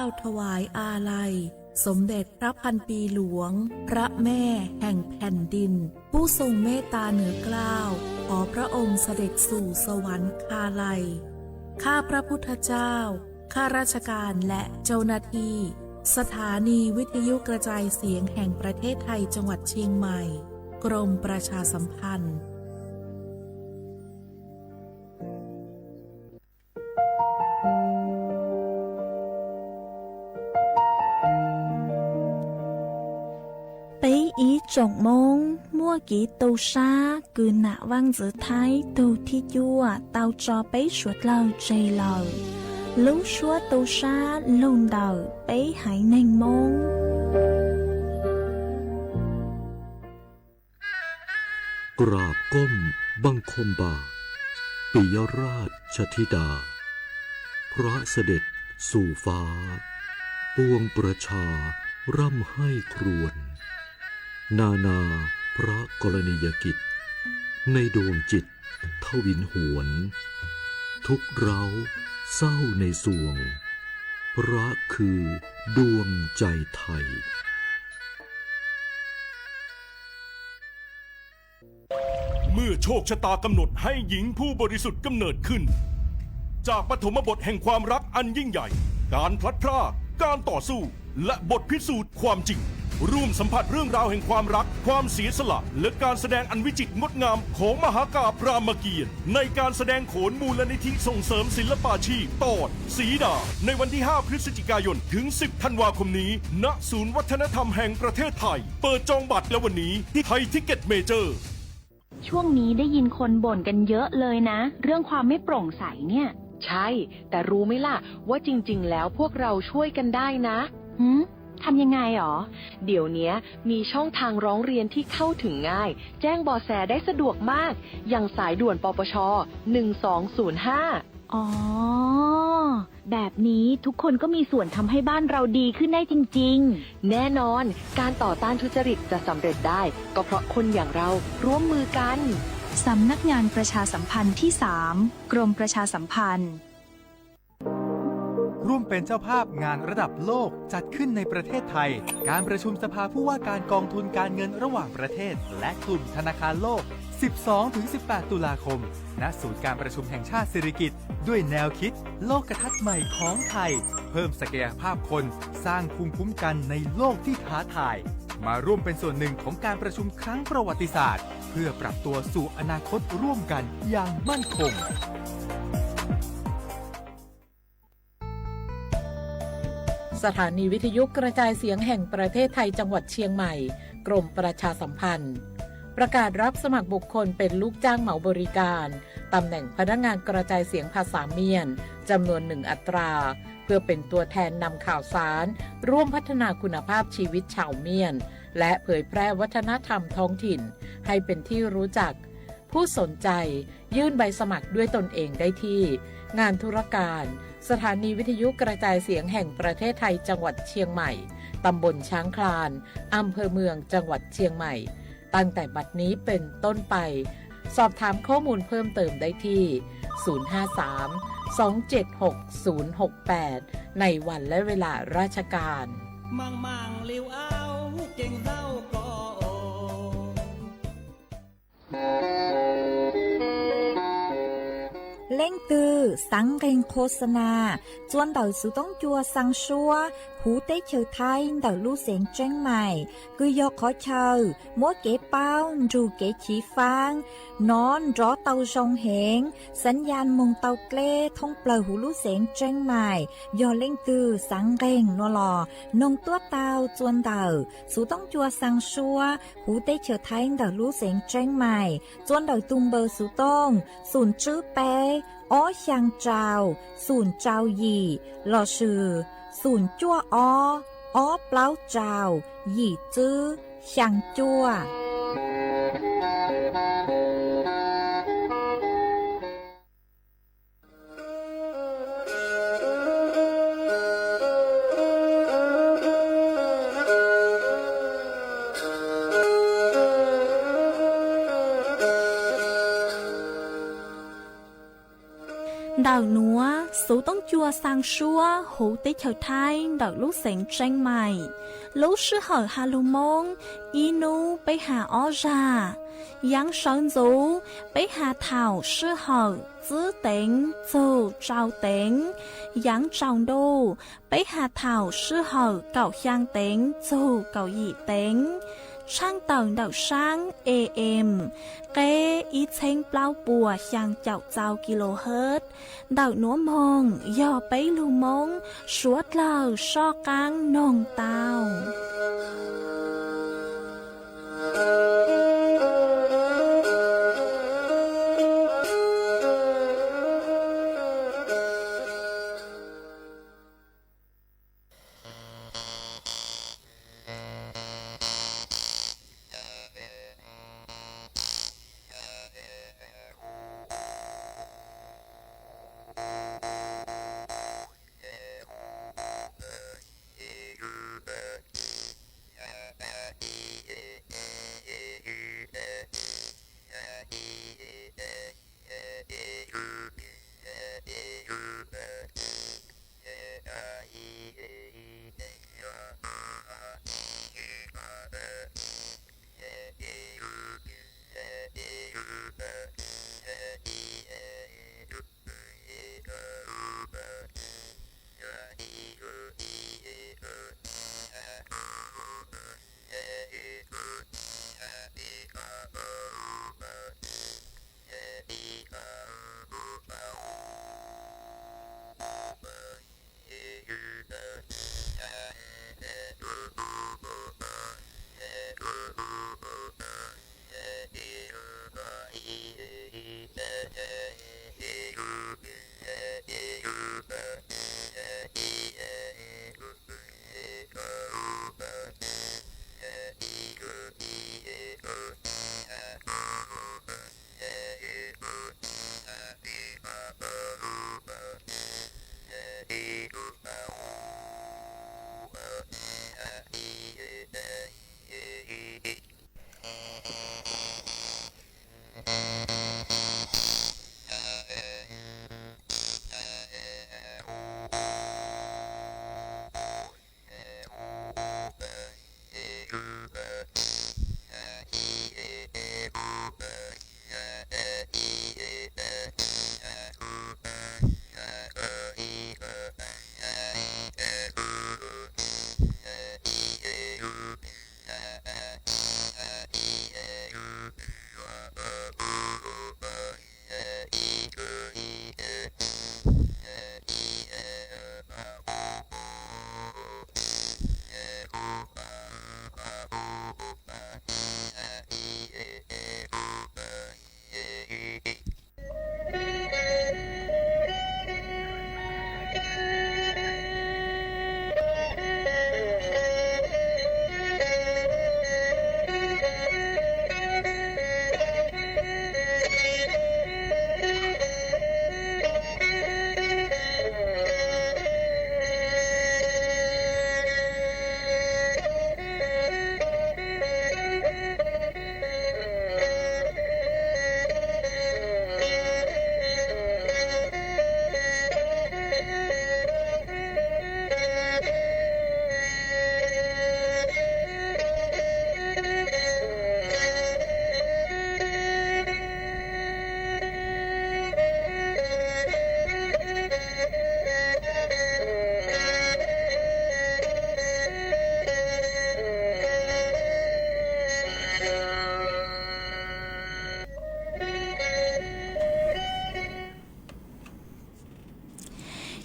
าวถวายอาลัยสมเด็จพระพันปีหลวง พระแม่แห่งแผ่นดิน ผู้ทรงเมตตาเหนือกล้าว ขอพระองค์เสด็จสู่สวรรคาลัย ข้าพระพุทธเจ้า ข้าราชการและเจ้าหน้าที่ สถานีวิทยุกระจายเสียงแห่งประเทศไทยจังหวัดเชียงใหม่ กรมประชาสัมพันธ์ Peb ib tsoom Hmoob muaj kev tu sab kws nam Vaaj Ntxwv Thaib tug thib cuaj tau tso peb suav dlawg tseg lawm. Lub suab tu sab lug ntawm peb haiv neeg Moob. กราบก้มบังคมบาท ปิยราชธิดา พระเสด็จสู่ฟ้า ปวงประชาร่ำไห้ครวญ นานาพระกรณียกิจ ในดวงจิตทวินหวน ทุกข์ร้าวเศร้าในสวง พระคือดวงใจไทย เมื่อโชคชะตากำหนดให้หญิงผู้บริสุทธิ์กำเนิดขึ้น จากปฐมบทแห่งความรักอันยิ่งใหญ่ การพลัดพราก การต่อสู้ และบทพิสูจน์ความจริง ร่วมสัมผัสเรื่องราวแห่งความรัก ความเสียสละ และการแสดงอันวิจิตรงดงามของมหากาพย์รามเกียรติ์ ในการแสดงโขนมูลนิธิส่งเสริมศิลปาชีพ ตอนสีดา ในวันที่ ห้า พฤศจิกายน ถึง สิบ ธันวาคมนี้ ณ ศูนย์วัฒนธรรมแห่งประเทศไทย เปิดจองบัตรแล้ววันนี้ที่ไทยทิกเก็ตเมเจอร์ ช่วงนี้ได้ยินคนบ่นกันเยอะเลยนะ เรื่องความไม่โปร่งใสเนี่ย ใช่ แต่รู้ไหมล่ะ ว่าจริงๆ แล้วพวกเราช่วยกันได้นะ หืม ทำยังไงหรอ เดี๋ยวเนี้ยมีช่องทางร้องเรียนที่เข้าถึงง่าย แจ้งเบาะแสได้สะดวกมาก อย่างสายด่วน ปปช หนึ่งสองศูนย์ห้า อ๋อ แบบนี้ทุกคนก็มีส่วนทำให้บ้านเราดีขึ้นได้จริงๆ แน่นอน การต่อต้านทุจริตจะสำเร็จได้ ก็เพราะคนอย่างเราร่วมมือกัน สำนักงานประชาสัมพันธ์ที่สาม กรมประชาสัมพันธ์ ร่วมเป็นเจ้าภาพงานระดับโลกจัดขึ้นในประเทศไทย การประชุมสภาผู้ว่าการกองทุนการเงินระหว่างประเทศ และกลุ่มธนาคารโลก สิบสองถึงสิบแปด ตุลาคม ณ ศูนย์การประชุมแห่งชาติสิริกิติ์ ด้วยแนวคิดโลกทัศน์ใหม่ของไทย เพิ่มศักยภาพคน สร้างภูมิคุ้มกันในโลกที่ท้าทาย มาร่วมเป็นส่วนหนึ่งของการประชุมครั้งประวัติศาสตร์ เพื่อปรับตัวสู่อนาคตร่วมกันอย่างมั่นคง สถานีวิทยุกระจายเสียงแห่งประเทศไทยจังหวัดเชียงใหม่ กรมประชาสัมพันธ์ ประกาศรับสมัครบุคคลเป็นลูกจ้างเหมาบริการ ตำแหน่งพนักงานกระจายเสียงภาษาเมียน จำนวนหนึ่งอัตรา เพื่อเป็นตัวแทนนำข่าวสาร ร่วมพัฒนาคุณภาพชีวิตชาวเมียน และเผยแพร่วัฒนธรรมท้องถิ่น ให้เป็นที่รู้จัก ผู้สนใจยื่นใบสมัครด้วยตนเองได้ที่ งานธุรการ สถานีวิทยุกระจายเสียงแห่งประเทศไทยจังหวัดเชียงใหม่ ตำบลช้างคลาน อำเภอเมืองจังหวัดเชียงใหม่ ตั้งแต่บัดนี้เป็นต้นไป สอบถามข้อมูลเพิ่มเติมได้ที่ ศูนย์ห้าสาม สองเจ็ดหก ศูนย์หกแปด ในวันและเวลาราชการ Màng màng liu ao, kêng dao ko ôs. Leej twg xaav nqeeg khos xas nas txuas ntawm xuv toob cua xaa suab huv teb chaws Thaib ntawm lub xeev Tseeb Maim, kws yog qhov chaw muab kev paub nrug kev chiv faab nov nrov tau zoo heev, xaav yaj moog tau dleb thoob plawg huv lub xeev Tseeb Maim. Yog leej twg xaav nqeeg nuav los noog tuab tau txuas ntawm xuv toob cua xaa suab huv teb chaws Thaib ntawm lub xeev Tseeb Maim, txuas ntawm tug npawb xuv tooj xoom tswb peb, ob xyaa rau, xoom rau yim, lossis xoom cuaj ob, ob plaub rau, yim tswb, xyaa cuaj. Ntawm nuav, xuv toob cua xaa suab huv teb chaws Thaib ntawm lub xeev Tseeb Maim. Lub sij hawm has lug Moob, ib nub peb has ob zag. Yaav sawv ntxuv, peb has thaum sij hawm tsib teev txug rau teev. Yaav tsaus ntuj, peb has thaum sij hawm kaum xyaa teev txug kaum yim teev. Tshaaj tawm ntawm saab A M, qeb ib txheeb plaub puas xyaa caum txau kilohertz. Ntawm nuav moog yog peb lug Moob suav dlawg soj qaab noog tau.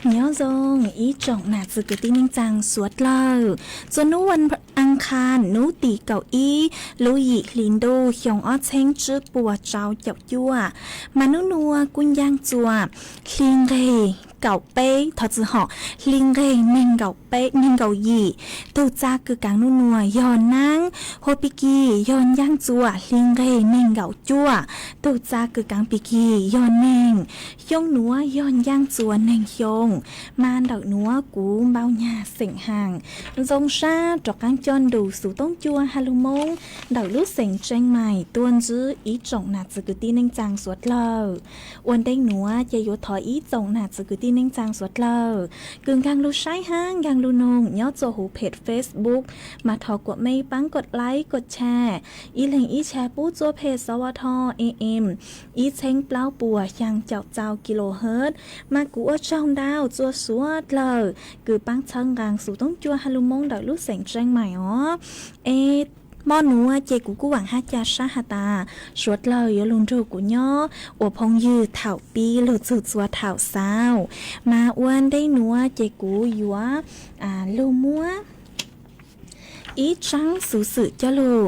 Nyob zoo ib tsoom nam txiv kwv tij neej tsaa suav dlawg, txuas nub vas as khas nub tim kaum ib lub yim hli ntuj xyoo ob txheeb tsib puas rau caum cuaj, mas nub nua kuj ncaaj txuas hli nqeg kaum peb, thov txim hom, hli nqeg nees nkaum yim. Tug txav kws kaav nub nua yog naab, hua pig kig yog ncaab txuas, hli nqeg nees nkaum cuaj. Tug txav kws kaav pig kig yog neeg, xyoo nuav yog ncaab txuas neeg xyoo. Mas ntawm nuav kuv npau nyag xeem haas. Zoo sab rov qaab coj nrug xuv toob cua ha lug Moob ntawm lub xeem Tseev Maim tuaj ntsib ib tsoom nam txiv kwv tij neej tsaa suav dlawg. Ua ntej nuav ces yuav thov ib tsoom nam txiv kwv tij neej tsaa suav dlawg kws nkaag lug saib hab nkaag lug noog nyob txuas huv peg Facebook, mas thov kuam mej paab koj like koj share, ib leeg ib share pub txuas peg sov ua tho am ib txheeb plaub puas xyaa caum txau kilohertz. Mas kuv ua tsaug ntau txuas suav dlawg kws paab txhawb nqaa xuv toob cua ha lug Moob ntawm lub xeem Tseev Maim os. Es hmo nuav ces kuv kuj vaam hab ca sab has tas suav dlawg yuav lug nrug kuv nyob ua phooj ywg thaum pib lug txug txuas thaum xaus. Mas ua ntej nuav ces kuv yuav lug muab ib tsaab xuv xwm coj lug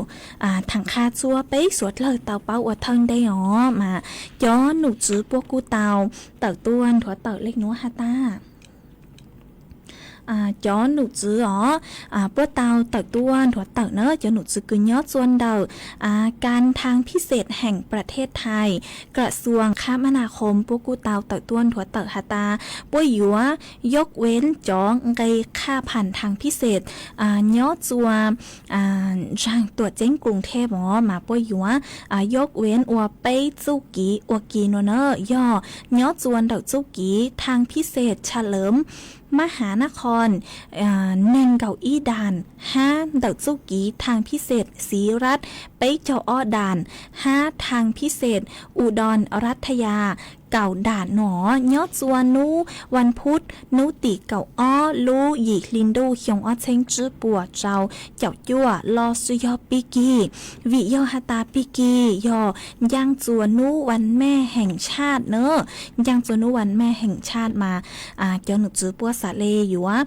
thaam qha txuas peb suav dlawg tau paub ua thawj ntej os. Mas cov num tswv puab kuj tau tawm tuaj nthuav tawm le nuav has tas cov num tswv os, puab tau tawm tuaj nthuav tawm na, cov num tswv kws nyob txuas ntawm การทางพิเศษแห่งประเทศไทย กระทรวงคมนาคม puab kuj tau tawm tuaj nthuav tawm has tas puab yuav ยกเว้น cov nqe ค่าผ่านทางพิเศษ nyob txuas ntsaag tuam ceeb กรุงเทพ os, mas puab yuav ยกเว้น ua peb txuj kiv ua ke nuav na, yog nyob txuas ntawm txuj kiv ทางพิเศษเฉลิมมหานคร neeg nkaum ib dam, hab ntawm txuj kiv ทางพิเศษศรีรัตน์ peb caug ob dam, hab ทางพิเศษอุดรรัตยา kaum dam no, nyob txuas nub vas phuv nub tim kaum ob lub yim hli ntuj xyoo ob txheeb tsib puas rau caum cuaj los sis yog pig kig. Vim yog has tas pig kig yog ncaaj txuas nub vas mej heem tshaj na, ncaaj txuas nub vas mej heem tshaj mas cov num tswv puab xaav le yuav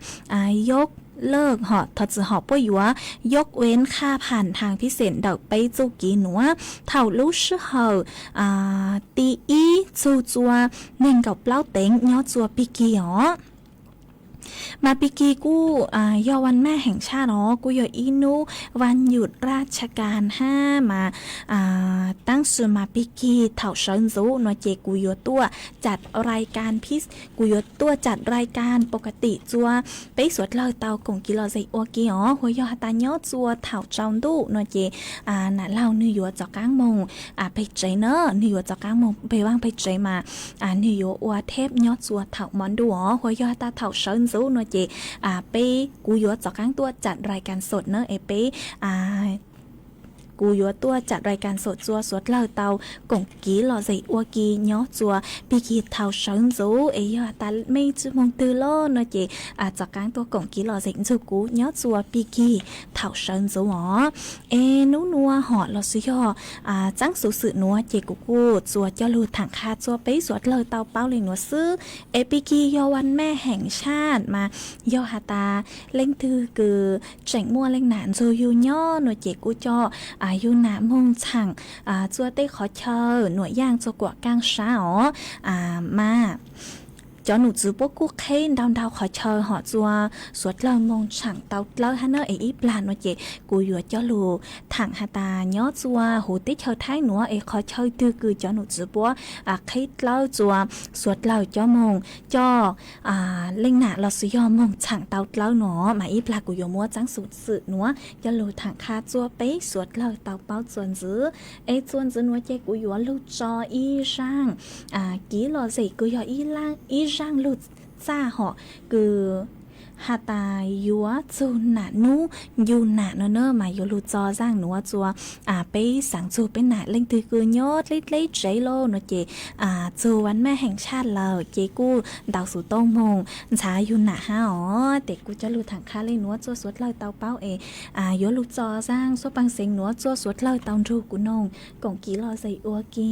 ยกเลิก hom thov txim hom puab yuav ยกเว้น ค่าผ่านทางพิเศษ ntawm peb txuj kiv nuav thaum lub sij hawm tim ib txug txuas neeg nkaum plaub teev nyob txuas pig kig os. Mas pig kig kuj yog vas mej heem tshaj os, kuj yog ib nub vas nyum raj tshaj kas hab mas taab sis mas pig kig thaum sawv ntxuv no ces kuv yuav tuaj cam rai kas, kuv yuav tuaj cam rai kas pov ka tim txuas peb suav dlawg tau koom kiv lom zem ua ke os. Ua yog has tas nyob txuas thaum tsaus ntuj no ces nam laug nwg yuav rov qaab moog peg tsev na, nwg yuav rov qaab moog peg vaaj peg tsev mas nwg yuav ua theb nyob txuas thaum mo ntuj os. Ua yog has tas thaum sawv ntxuv no ces peb, kuv yuav rov qaab tuaj cam rai kas xom na es peb kuv yuav tuaj cam rai kas xom txuas suav dlawg tau koom kiv lom zem ua ke nyob txuas pig kig thaum sawv ntxuv. Es yog has tas mej tsi moog twg lawm no ces rov qaab tuaj koom kiv lom zem nrug kuv nyob txuas pig kig thaum sawv ntxuv os. Es nub nua hom los sis yog tsaab xuv xwm nuav ces kuv kuj tsuas coj lug thaam qha txuas peb suav dlawg tau paub le nuav xwb. Es pig kig yog vas mej heem tshaj mas yog has tas leej twg kws tseem muaj leej nam nrug yug nyob no ces kuj coj yug nam moog tshaam txuas tej qhov chaw nuam yaaj txuas kuam kaaj sab os. Mas cov num tswv puab kuj qheb ntau ntau qhov chaw hom txuas suav dlawg moog tshaam tau dlawb hab na. Es ib plag no ces kuv yuav coj lug thaam has tas nyob txuas huv teb chaws Thaib nuav es qhov chaw twg kws cov num tswv puab qheb dlawb txuas suav dlawg coj moog, coj leej nam los sis yog moog tshaam tau dlawb no. Mas ib plag kuv yuav muab tsaab xuv xwm nuav coj lug thaam qha txuas peb suav dlawg tau paub txuas ntxiv. Es txuas ntxiv nuav ces kuv yuav lug tso ib zaaj kiv lom zem kws yog ib zaaj lug txaj hom kws has tas yuav txug nam nub ncu nam no na, mas yuav lug tso zaaj nuav txuas peb xaav txug peb nam. Leej twg kws nyob dleb dleb tsev lawm no ces txug vas mej heem tshaj lawm ces kuj ntaus xuv tooj moog ntxhaav yug nam hab os. Tes kuv coj lug thaam qha le nuav txuas suav dlawg tau paub es yuav lug tso zaaj suab paag xeev nuav txuas suav dlawg tau nrug kuv noog koom kiv lom zem ua ke.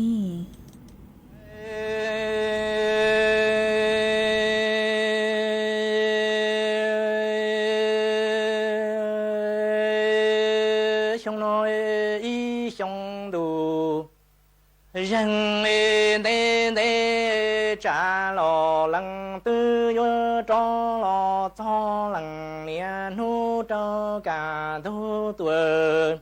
Xyoo no ib xyoo ntuj zeeg ntev ntev tsa los leej twg txog leej niam hnub rau kaj ntug tuaj.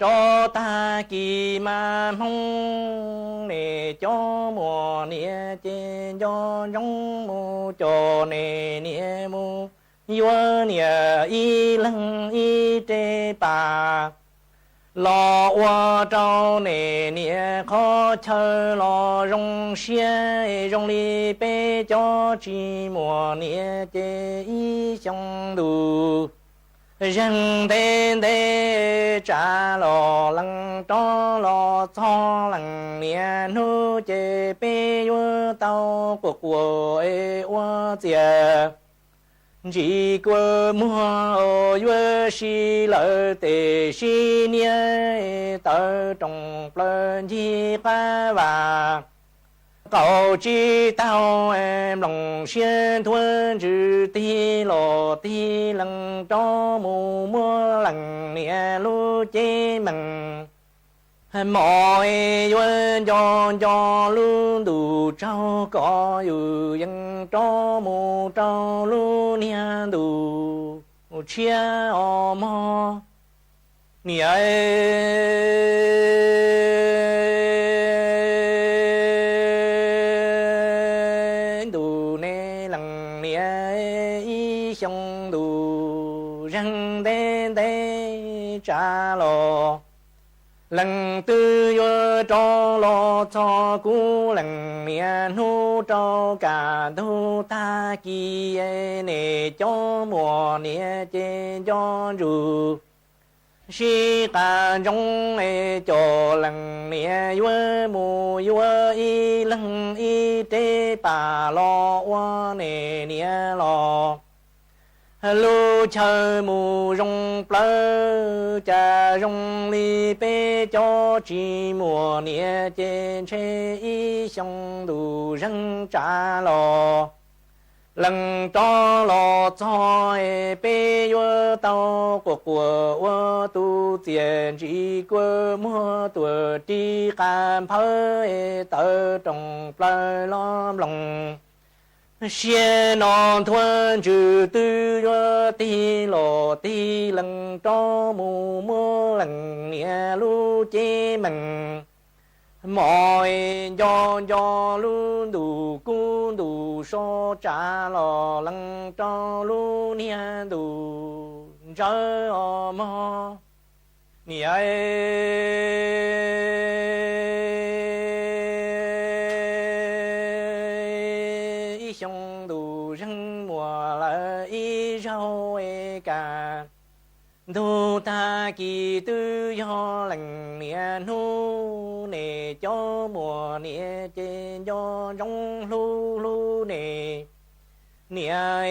Rau tag kis mas Hmoob ne cov muam niam ces nco ntsoov mus coj ne niam mus yuav niam ib leeg ib reb pas. Los ua rau ne niam qhov chaw los zoo siab zoo li peb cov tsis muaj niam ces ib xyoo ntus zeeg ntev ntev tsav los lees rov los txog leej niam hnub ces peb yuav tau quaj quaj es ua txiaj ntsim kua muag yuav sib lawv tes sib niab tawv rooj plaws ncig qab vas. Qaum tsis taug mloog siab nthuav ntsws tig los tig lees rov mus muab leej niam lub cev meej. Mos yuav nco nco lub ntuj tsaug kom yus yeej rov mus rau lub niag ntuj tshiab os mog. Niam, ntuj ne leej niam ib xyoo ntus zeeg ntev ntev tsav los leej twg yuav rov los txog kuv leej niam hnub rau kaj ntug tag kis ne cov muam niam ces nco ntsoov sib qas ntsoov es coj leej niam yuav mus yuav ib leeg ib reb pas los ua ne niam los lub chaw mus zoo plawv cas zoo li peb cov tsis muaj niam ces ntshe ib xyoo ntus zeeg tsav los lees rov los txog es peb yuav tau quaj quaj ua tus txiaj ntsim kua muag tuaj ris qas nphawv es tawv rooj plaws los mloog siab no nthuav ntsws twb yuav tig los tig lees rov mus muab leej niam lub cev meej. Mos nco nco lub ntuj kub ntuj so tsav los lees rau lub niag ntuj ntsawv os mog. Niam, ib xyoo ntus zeeg muaj lawm ib zaug es kaj ntug tag kis twb yog leej niam hnub ne cov muaj niam ces nco ntsoov hlub hlub ne. Niam,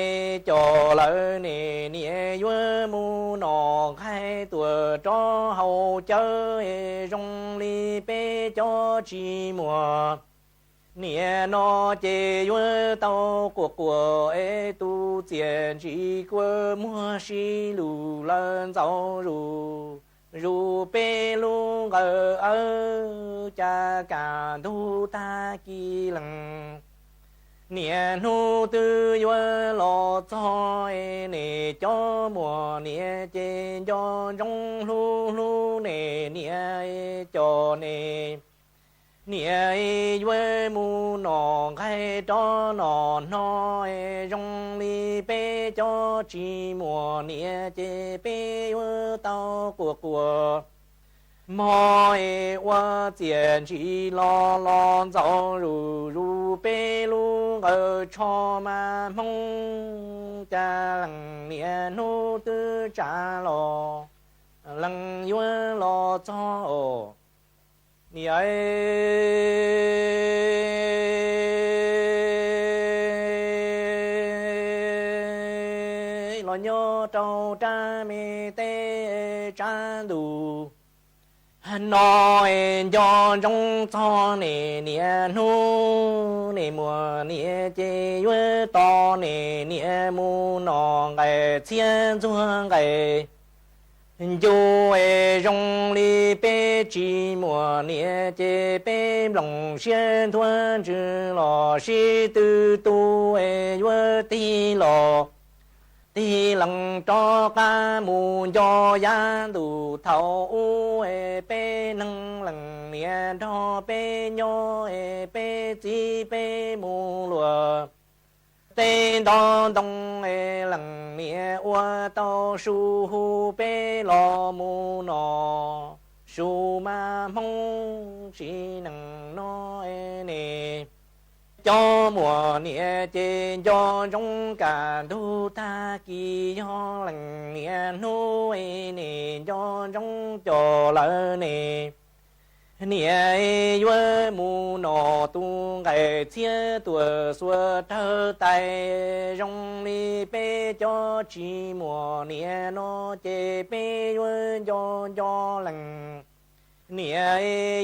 coj lawv ne niam yuav mus noj nqaij tuaj rov haus cawv es zoo li peb cov tsis muaj niam no ces yuav tau quaj quaj es tus txiaj ntsim kua muag sib lug lawm ntxaus zus, zus peb lub nqawm awb cas kaj ntug tag kis leej niam hnub twb yuav los txog es ne cov muaj niam ces nco ntsoov hlub hlub ne niam, coj ne niam yuav mus noj nqaij rov noj hno es zoo li peb cov tsis muaj niam ces peb yuav tau quaj quaj mog es ua txiaj ntsim los los ntxaus zus zus peb lub nqawm tsho mas Hmoob cas leej niam hnub twb tsav los lees yuav los txog os. Niam, los nyob rau rab me teb tsav ntuj no es nco ntsoov txog ne niam hnub ne muaj niam ces yuav tos ne niam mus noj nqaij txhiab ntxuag nqaij ncu es zoo li peb tsis muaj niam ces peb nplooj siab nthuav ntsws los sib tw tu es yuav tig los Tig lees rov qab mus nco yav ntuj thaum ub es peb neeg leej niam nrog peb nyob es peb txiv peb mus luag tej nto ntoo es leej niam ua tau su hu peb los mus noj su mas Hmoob tsis neej no es ne. Cov muaj niam ces nco ntsoov kaj ntug tag kis yog leej niam hnub es ne nco ntsoov coj lawm ne. Niam yuav mus noj tus nqaij txhiab tuaj xuas rawg tais zoo li peb cov tsis muaj niam no ces peb yuav nco nco leej niam.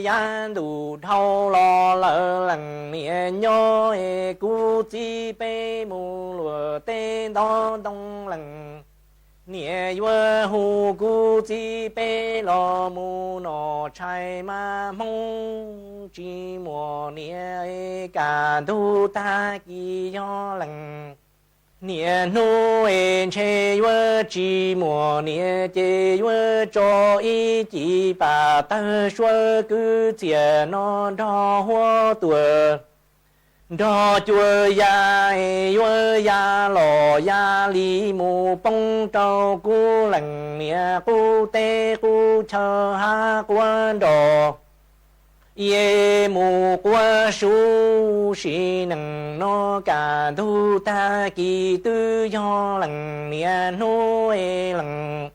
Yav ntuj dhau los lawm leej niam nyob es kuv txiv peb mus luag tej nto ntoo leej niam yuav hu kuv txiv peb los mus noj tshais mas Hmoob tsis muaj niam kaj ntug tag kis yog leej niam hnub es ntshe yuav tsis muaj niam ces yuav tso ib cim pam tawg suab kwv txhiaj no nrog huab tuam nrog cua ya es yuav ya los ya li mus poob rau kuv leej niam qub teb qub chaw hav quav nroj. Yej mus quav sub sim neej no kaj ntug tag kis twb yog leej niam hnub es leej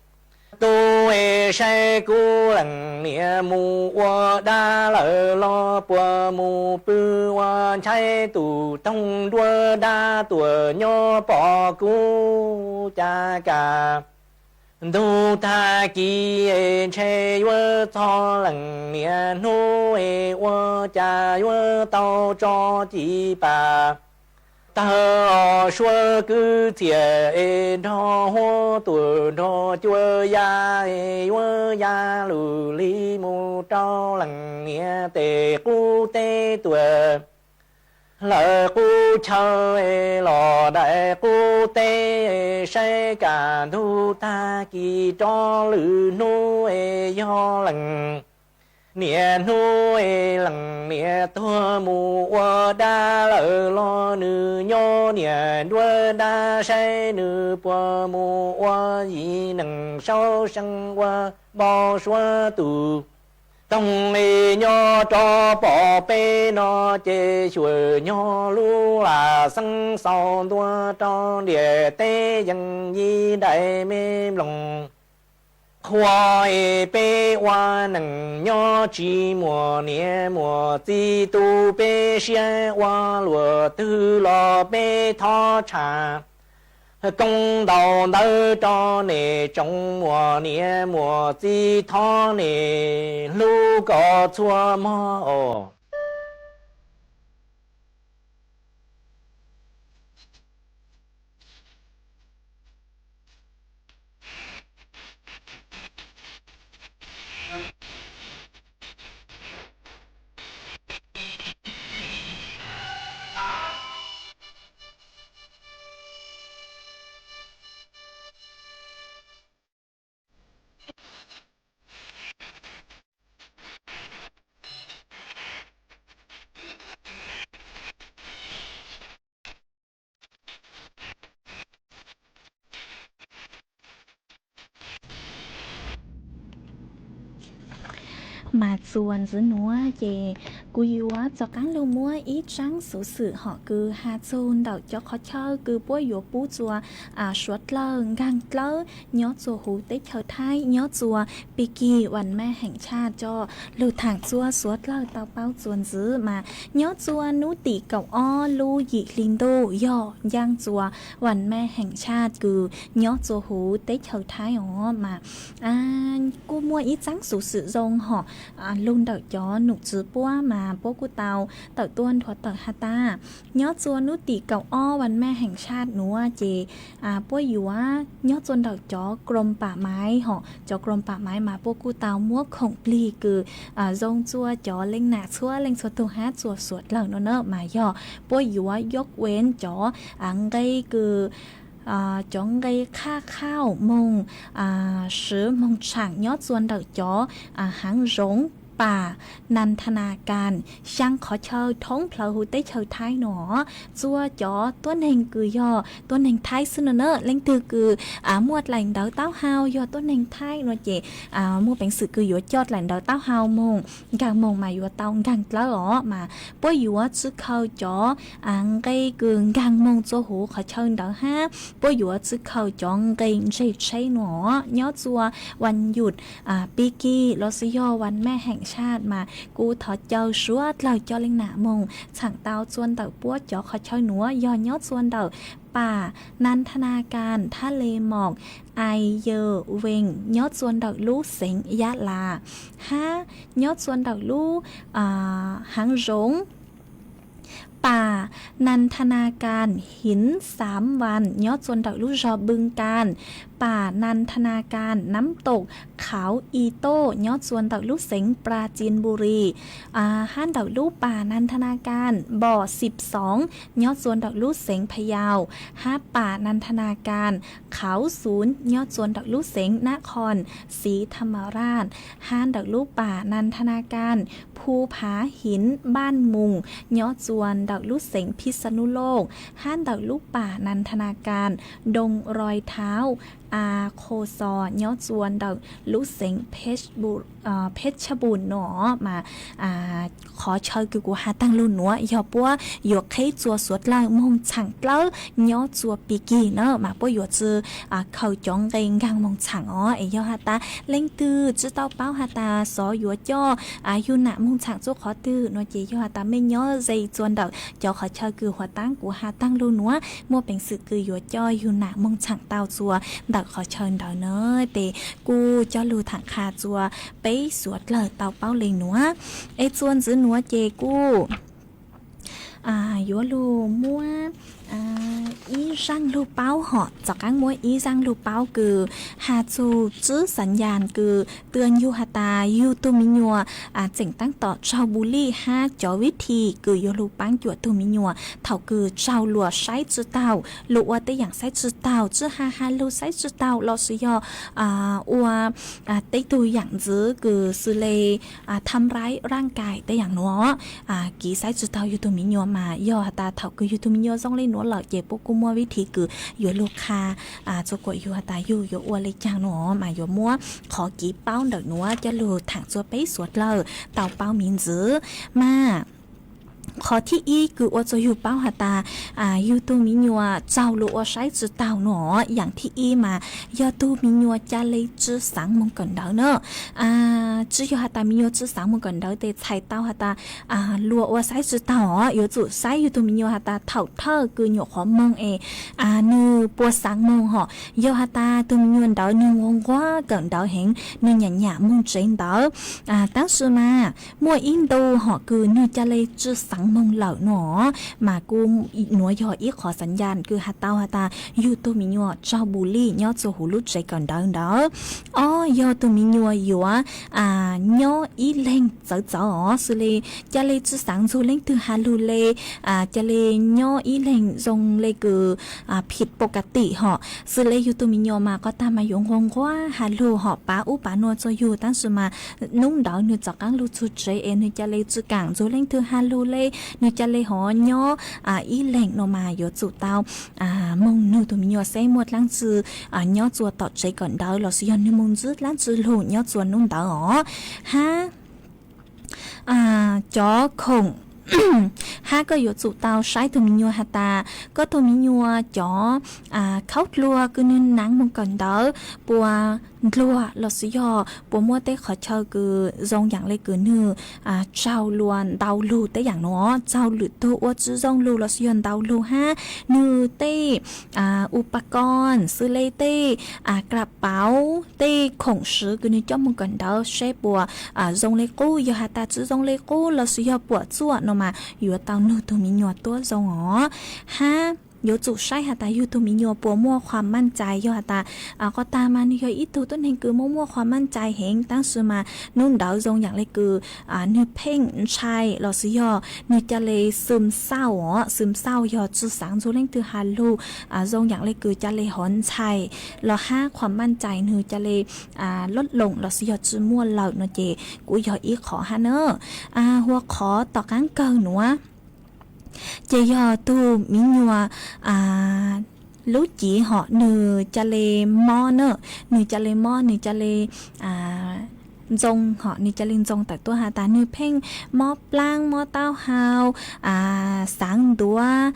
tub es saib kuv leej niam mus ua dab lawm los puas mus pw ua ntshai tus toog nruab dab tuaj nyob pom kuv cas kaj ntug tag kis es ntshe yuav txog leej niam hnub es ua cas yuav tau tso cim pam tawg os suab kwv txhiaj es nrog huab tuam nrog cua ya es yuav ya lug li mus rau leej niam tes qub teb tuaj lawm qub chaw es los daim qub teb es saib kaj ntug tag kis rov lwm hnub es yog leej niam hnub es leej niam tuag mus ua dab lawm los nws nyob niam nruab dab saib nws puas mus ua yim neeg saub seej ua npau suav tus toog es nyob rov pom peb no ces xyuam nyog lub lam xeeb xaus ntua rau ntiaj teb yees yim daim me nplooj qhuav es peb ua neej nyob tsis muaj niam muaj txiv tu peb siab ua luaj twg los peb thov tshaj koob ntaus ntawv rau nej tsoom muaj niam muaj txiv thov nej hlub kom txhua hmo os. Mas txuas ntxiv nuav ces kuv yuav rov qaab lug muab ib tsaab xuv xwm hom kws has txug ntawm cov qhov chaw kws puab yuav pub txuas suav dlawg nkaag dlawb nyob txuas huv teb chaws Thaib, nyob txuas pig kig vas mej heem tshaj coj lug thaam txuas suav dlawg tau paub txuas ntxiv mas nyob txuas nub tim kaum ob lub yim hli ntuj yog ncaaj txuas vas mej heem tshaj kws nyob txuas huv teb chaws Thaib os mas kuj muaj ib tsaab xuv xwm zoo hom lug ntawm cov nom tswv puab mas puab kuj tau tawm tuaj nrhuav tawm has tas nyob txuas nub tim kaum ob vas mej heem tshaj nuav ces puab yuav nyob txuas ntawm cov krom pam maiv hom cov krom pam maiv mas puab kuj tau muab khoom plig kws zoo txuas cov leej nam txhua leej txhua tug hab txuas suav dlawg no na mas yog puab yuav yuj ua cov nqe kws cov nqe qhaj khauj moog, swv moog tshaam nyob txua ntawm cov haav zoov pas nan tha na kas xyaa qhov chaw thoob plawg huv teb chaws Thaib nuav. Txua cov tuab neeg kws yog tuab neeg Thaib xwb nuav na, leej twg kws muaj dlaim ntawv taub hau yog tuab neeg Thaib nuav ces muaj peev xwm kws yuav coj dlaim ntawv taub hau moog nkaag moog mas yuav tau nkaag dlawb os. Mas puab yuav tsi khaws cov nqe kws nkaag moog txua huv qhov chaw ntawd hab puab yuav tsi khaws cov nqe ntseeg tsheb nuav. Nyob txua vas nyum, pig kig lossis yog vas mej heem saj mas kuv thov caw suav dlawg coj leej nam moog tshaam tau txua ntawm puab cov qhov chaw nuav yog nyob txua ntawm pas nan tha na kas thab le moom ai yawg vees nyob txua ntawm lub xeev Yab Las, hab nyob txua ntawm lub haav zoov pas nan tha na kas hiv xaav vas nyob txua ntawm lub zog Npwj Kas, pas nan tha na kas nam toom khauv i toj nyob txua ntawm lub xeev Pra Cin Npu Ris, hab ntawm lub pas nan tha na kas npom xib xoov nyob txua ntawm lub xeev Pha Yau, hab pas nan tha na kas khauv xunv nyob txua ntawm lub xeev Nab Qhoos Xiv Tha Ma Raj, hab ntawm lub pas nan tha na kas phu phav hiv npaj moos nyob txua ntawm lub xeev Phij Xa Nub Looj, hab ntawm lub pas nan tha na kas Doo Roi Thauv A Khos Xos nyob txua ntawm lub xeev Phej Tshaj Npum no. Mas qhov chaw kws kuv has taag lug nuav yog puab yuav qheb txua suav dlawg moog tshaam dlawb nyob txua pig kig na, mas puab yuav tsi khaws cov nqe nkaag moog tshaam os. Es yog has tas leej twg tsi tau paub has tas xov yuav coj yug nam moog tshaam txua qhov twg no ces yog has tas mej nyob ze txua ntawm cov qhov chaw kws huv taab kuv has taag lug nuav muaj peev xwm kws yuav coj yug nam moog tshaam tau txua ntawm qhov chaw ntawd na. Tes kuj coj lug thaam qha txua peb suav dlawg tau paub le nuav. Es txua ntxiv nuav ces kuj yuav lug muab ib zaaj lug paub hom, tom qaab muab ib zaaj lug paub kws has txug tswb xav nyas kws tw yug has tas yug tug me nyuam tseem taab tom tsaug bu lij hab cov vib thi kws yuav lug paab cuam tug me nyuam thaum kws tsaug luas saib tsi taug, lug ua tej yaam saib tsi taug, tswb ha ha lug saib tsi taug lossis yog ua tej tug yaam ntxiv kws xws le tham raib raaj kais tej yaam nuav, kiv saib tsi taug yug tug me nyuam. Mas yog has tas thaum kws yug tug me nyuam zoo le nuav lawm ces puab kuj muaj vib thi kws yuav lug qha txua kuas yug has tas yug yuav ua le caag nuav, mas yuav muab qhov kiv paub ntawm nuav coj lug thaam txua peb suav dlawg tau paub miv ntxiv. Mas qhov thib ib kws ua txug yug paub has tas yug tug me nyuam tsaug luas ua saib tsi taug nuav, yaam thib ib mas yog tug me nyuam ca le tsi xaav moog kawm ntawv na. Tsi yog has tas me nyuam tsi xaav moog kawm ntawv tes txhais tau has tas luas ua saib tsi taug os, yuav tsum saib yug tug me nyuam has tas thaum thawj kws nyuam qhuav moog es nwg puas xaav moog hom. Yog has tas tug me nyuam ntawd nwg nquag nquag kawm ntawv heev, nwg nyam nyam moog tsev ntawv, tab sis mas muaj ib ntu hom kws nwg ca le tsi xaav moog lawm nuav, mas kuj nuav yog ib qhov xav nyas kws has tau has tas yug tug me nyuam tsaug bu lij nyob txua huv lub tsev kawm ntawv ntawd. Ob yog tug me nyuam yuav nyob ib leeg txawv txawv os, xws le ca le tsi xaav nrug leej twg has lug le, ca le nyob ib leeg zoo le kws phim pau ka tim hom. Xws le yug tug me nyuam mas qhov tag mas yuav nquag nquag has lug hom, pav ub pav nuav txua yug, tab sis mas nub ntawd nwg rov qaab lug txug tsev es nwg ca le tsi kaam nrug leej twg has lug le, nwg ca le hov nyob ib leeg no mas yuav tsum tau moog nug tug me nyuam seb muaj dlaab tsi nyob txua tom tsev kawm ntawv lossis yog nwg moog ntsib dlaab tsi lug nyob txua nub ntawd os. Hab cov khoom hab koj yuav tsum tau saib tug me nyuam has tas koj tug me nyuam cov khaub dluag kws nwg naav moog kawm ntawv puas ndluag lossis yog puas muaj tej qhov chaw kws zoo yaam le kws nwg tsaug luas ntau lug tej yaam nuav, tsaug lwm tug ua tsi zoo lug lossis yog ntau lug hab nwg tej u pa ko xws le tej kla pauv tej khoom swv kws nwg coj moog kawm ntawv seb puas zoo le qub. Yog has tas tsi zoo le qub lossis yog puam tsuaj no mas yuav tau nug tug me nyuam tuab zoo os. Hab yuav tsum saib has tas yug tug me nyuam puas muaj qhuas maj cai. Yog has tas qhov tag mas nwg yog ib tug tuab neeg kws muaj muaj qhuas maj cai heev, tab sis mas nub ntawd zoo yaam le kws nwg pheej ntshai los sis yog nwg ca le xwm xauj os, xwm xauj yog tsi xaav ntxug leej twg has lug, zoo yaam le kws ca le hov ntshai los hab qhuas maj cai nwg ca le loj loos los sis yog tsi muaj lawm no ces kuj yog ib qhov hab na. Hua qhov tom qaab kawg nuav ces yog tug miv nyuas lub civ hom nwg ca le mob na, nwg ca le mob, nwg ca le ntxoo hom nwg ca le ntxoo tawm tuaj has tas nwg pheej mob plaab mob taub hau, xaav ntuav